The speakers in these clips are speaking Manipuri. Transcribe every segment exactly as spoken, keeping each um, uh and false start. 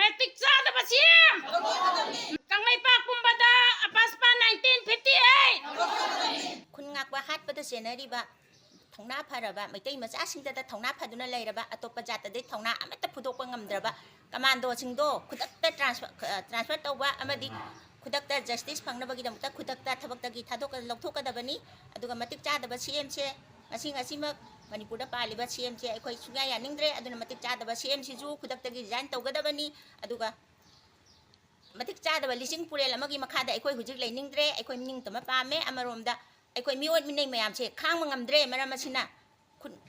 ꯃꯇꯤꯛ ꯆꯥꯗꯕ ꯁꯤ ꯑꯦꯝ꯫ ꯀꯪꯂꯩꯄꯥꯛ ꯄꯨꯝꯕꯗ ꯑꯄꯥꯁꯄꯥ ꯅꯥꯏꯟꯇꯤꯟ ꯐꯤꯐꯇꯤ ꯑꯩꯠ꯫ ꯈꯨꯟ ꯉꯥꯛꯄ ꯍꯥꯠꯄꯗ ꯆꯦꯟꯅꯔꯤꯕ ꯊꯧꯅꯥ ꯐꯔꯕ ꯃꯩꯇꯩ ꯃꯆꯥꯁꯤꯡꯗꯇ ꯊꯧꯅꯥ ꯐꯗꯨꯅ ꯂꯩꯔꯕ, ꯑꯇꯣꯞꯄ ꯖꯥꯠꯇꯗꯤ ꯊꯧꯅꯥ ꯑꯃꯠꯇ ꯐꯨꯗꯣꯛꯄ ꯉꯝꯗ꯭ꯔꯕ ꯀꯃꯥꯟꯗꯣꯁꯤꯡꯗꯣ ꯈꯨꯗꯛꯇ ꯇ꯭ꯔꯥꯟꯁꯐꯔ, ꯑ, ꯇ꯭ꯔꯥꯟꯁꯐꯔ ꯇꯧꯕ ꯑꯃꯗꯤ ꯈꯨꯗꯛꯇ ꯖꯁꯇꯤꯁ ꯐꯪꯅꯕꯒꯤꯗꯃꯛꯇ ꯈꯨꯗꯛꯇ ꯊꯕꯛꯇꯒꯤ ꯊꯥꯗꯣꯛꯀ-, ꯂꯧꯊꯣꯛꯀꯗꯕꯅꯤ꯫ ꯑꯗꯨꯒ ꯃꯇꯤꯛ ꯆꯥꯗꯕ ꯁꯤ ꯑꯦꯝꯁꯦ ꯉꯁꯤ ꯉꯁꯤꯃꯛ ꯃꯅꯤꯄꯨꯔꯗ ꯄꯥꯜꯂꯤꯕ ꯁꯤ ꯑꯦꯝꯁꯦ ꯑꯩꯈꯣꯏ ꯁꯨꯡꯌꯥ ꯌꯥꯅꯤꯡꯗ꯭ꯔꯦ꯫ ꯑꯗꯨꯅ ꯃꯇꯤꯛ ꯆꯥꯗꯕ ꯁꯤ ꯑꯦꯝꯁꯤꯁꯨ ꯈꯨꯗꯛꯇꯒꯤ ꯔꯤꯖꯥꯏꯟ ꯇꯧꯒꯗꯕꯅꯤ꯫ ꯑꯗꯨꯒ ꯃꯇꯤꯛ ꯆꯥꯗꯕ ꯂꯤꯆꯤꯡ ꯄꯨꯔꯦꯜ ꯑꯃꯒꯤ ꯃꯈꯥꯗ ꯑꯩꯈꯣꯏ ꯍꯧꯖꯤꯛ ꯂꯩꯅꯤꯡꯗ꯭ꯔꯦ꯫ ꯑꯩꯈꯣꯏ ꯅꯤꯡꯇꯝꯕ ꯄꯥꯝꯃꯦ꯫ ꯑꯃꯔꯣꯝꯗ ꯑꯩꯈꯣꯏ ꯃꯤꯑꯣꯠ ꯃꯤꯅꯩ ꯃꯌꯥꯝꯁꯦ ꯈꯥꯡꯕ ꯉꯝꯗ꯭ꯔꯦ꯫ ꯃꯔꯝ ꯑꯁꯤꯅ ꯈꯨꯟ-,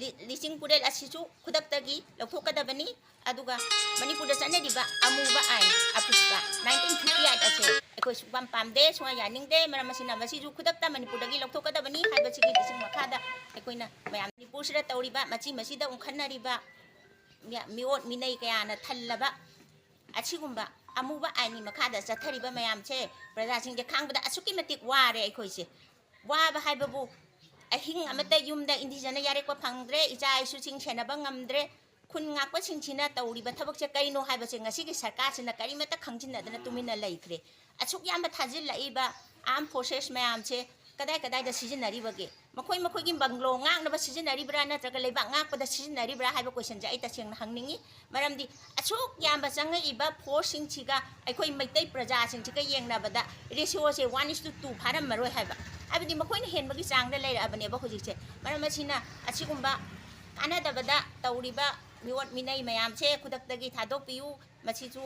ꯂꯤ-, ꯂꯤꯆꯤꯡ ꯄꯨꯔꯦꯜ ꯑꯁꯤꯁꯨ ꯈꯨꯗꯛꯇꯒꯤ ꯂꯧꯊꯣꯛꯀꯗꯕꯅꯤ꯫ ꯑꯗꯨꯒ ꯃꯅꯤꯄꯨꯔꯗ ꯆꯠꯅꯔꯤꯕ ꯑꯃꯨꯕ ꯑꯥꯏꯟ, ꯑꯄꯨꯁꯄꯥ ꯅꯥꯏꯟꯇꯤꯟ ꯐꯤꯐꯇꯤ ꯑꯩꯠ ꯑꯁꯦ ꯑꯩꯈꯣꯏ ꯁꯨꯡꯄꯥꯝ ꯄꯥꯝꯗꯦ, ꯁꯨꯡꯌꯥ ꯌꯥꯅꯤꯡꯗꯦ꯫ ꯃꯔꯝ ꯑꯁꯤꯅ ꯃꯁꯤꯁꯨ ꯈꯨꯗꯛꯇ ꯃꯅꯤꯄꯨꯔꯗꯒꯤ ꯂꯧꯊꯣꯛꯀꯗꯕꯅꯤ ꯍꯥꯏꯕꯁꯤꯒꯤ ꯂꯤꯆꯤꯡ ꯃꯈꯥꯗ ꯑꯩꯈꯣꯏꯅ ꯃꯌꯥꯝ ꯃꯅꯤꯄꯨꯔꯁꯤꯗ ꯇꯧꯔꯤꯕ ꯃꯆꯤ ꯃꯆꯤꯗ ꯎꯪꯈꯠꯅꯔꯤꯕ ꯃꯤꯑꯣꯠ ꯃꯤꯅꯩ ꯀꯌꯥꯅ ꯊꯜꯂꯕ ꯑꯁꯤꯒꯨꯝꯕ ꯑꯃꯨꯕ ꯑꯥꯏꯟꯒꯤ ꯃꯈꯥꯗ ꯆꯠꯊꯔꯤꯕ ꯃꯌꯥꯝꯁꯦ ꯄ꯭ꯔꯖꯥꯁꯤꯡꯁꯦ ꯈꯥꯡꯕꯗ ꯑꯁꯨꯛꯀꯤ ꯃꯇꯤꯛ ꯋꯥꯔꯦ ꯑꯩꯈꯣꯏꯁꯦ꯫ ꯋꯥꯕ ꯍꯥꯏꯕꯕꯨ ꯑꯍꯤꯡ ꯑꯃꯠꯇ ꯌꯨꯝꯗ ꯏꯟꯗꯤꯖꯅ ꯌꯥꯔꯦꯛꯄ ꯐꯪꯗ꯭ꯔꯦ, ꯏꯆꯥ ꯏꯁꯨꯁꯤꯡ ꯁꯦꯟꯅꯕ ꯉꯝꯗ꯭ꯔꯦ꯫ ꯈꯨꯟ ꯉꯥꯛꯄꯁꯤꯡꯁꯤꯅ ꯇꯧꯔꯤꯕ ꯊꯕꯛꯁꯦ ꯀꯔꯤꯅꯣ ꯍꯥꯏꯕꯁꯦ ꯉꯁꯤꯒꯤ ꯁꯔꯀꯥꯔꯁꯤꯅ ꯀꯔꯤꯃꯠꯇ ꯈꯪꯖꯤꯟꯅꯗꯅ ꯇꯨꯃꯤꯟꯅ ꯂꯩꯈ꯭ꯔꯦ꯫ ꯑꯁꯨꯛ ꯌꯥꯝꯕ ꯊꯥꯖꯤꯜꯂꯛꯏꯕ ꯑꯥꯔꯝ ꯐꯣꯔꯁꯦꯁ ꯃꯌꯥꯝꯁꯦ ꯀꯗꯥꯏ ꯀꯗꯥꯏꯗ ꯁꯤꯖꯤꯟꯅꯔꯤꯕꯒꯦ? ꯃꯈꯣꯏ ꯃꯈꯣꯏꯒꯤ ꯕꯪꯒ꯭ꯂꯣ ꯉꯥꯛꯅꯕ ꯁꯤꯖꯤꯟꯅꯔꯤꯕ꯭ꯔꯥ ꯅꯠꯇ꯭ꯔꯒ ꯂꯩꯕꯥꯛ ꯉꯥꯛꯄꯗ ꯁꯤꯖꯤꯟꯅꯔꯤꯕ꯭ꯔꯥ ꯍꯥꯏꯕ ꯀꯣꯏꯁꯟꯁꯦ ꯑꯩ ꯇꯁꯦꯡꯅ ꯍꯪꯅꯤꯡꯉꯤ꯫ ꯃꯔꯝꯗꯤ ꯑꯁꯨꯛ ꯌꯥꯝꯕ ꯆꯪꯉꯛꯏꯕ ꯐꯣꯔꯁꯁꯤꯡꯁꯤꯒ ꯑꯩꯈꯣꯏ ꯃꯩꯇꯩ ꯄ꯭ꯔꯖꯥꯁꯤꯡꯁꯤꯒ ꯌꯦꯡꯅꯕꯗ ꯔꯦꯁꯤꯌꯣꯁꯦ ꯋꯥꯟ ꯏꯁ ꯇꯨ ꯇꯨ ꯐꯥꯔꯝꯃꯔꯣꯏ ꯍꯥꯏꯕ꯫ ꯍꯥꯏꯕꯗꯤ ꯃꯈꯣꯏꯅ ꯍꯦꯟꯕꯒꯤ ꯆꯥꯡꯗ ꯂꯩꯔꯛꯑꯕꯅꯦꯕ ꯍꯧꯖꯤꯛꯁꯦ꯫ ꯃꯔꯝ ꯑꯁꯤꯅ ꯑꯁꯤꯒꯨꯝꯕ ꯀꯥꯟꯅꯗꯕꯗ ꯇꯧꯔꯤꯕ ꯃꯤꯑꯣꯠ ꯃꯤꯅꯩ ꯃꯌꯥꯝꯁꯦ ꯈꯨꯗꯛꯇꯒꯤ ꯊꯥꯗꯣꯛꯄꯤꯌꯨ꯫ ꯃꯁꯤꯁꯨ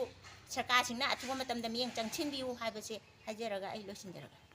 ꯁꯔꯀꯥꯔꯁꯤꯡꯅ ꯑꯊꯨꯕ ꯃꯇꯝꯗ ꯃꯤꯠꯌꯦꯡ ꯆꯪꯁꯤꯟꯕꯤꯌꯨ ꯍꯥꯏꯕꯁꯦ ꯍꯥꯏꯖꯔꯒ ꯑꯩ ꯂꯣꯏꯁꯤꯟꯖꯔꯒꯦ꯫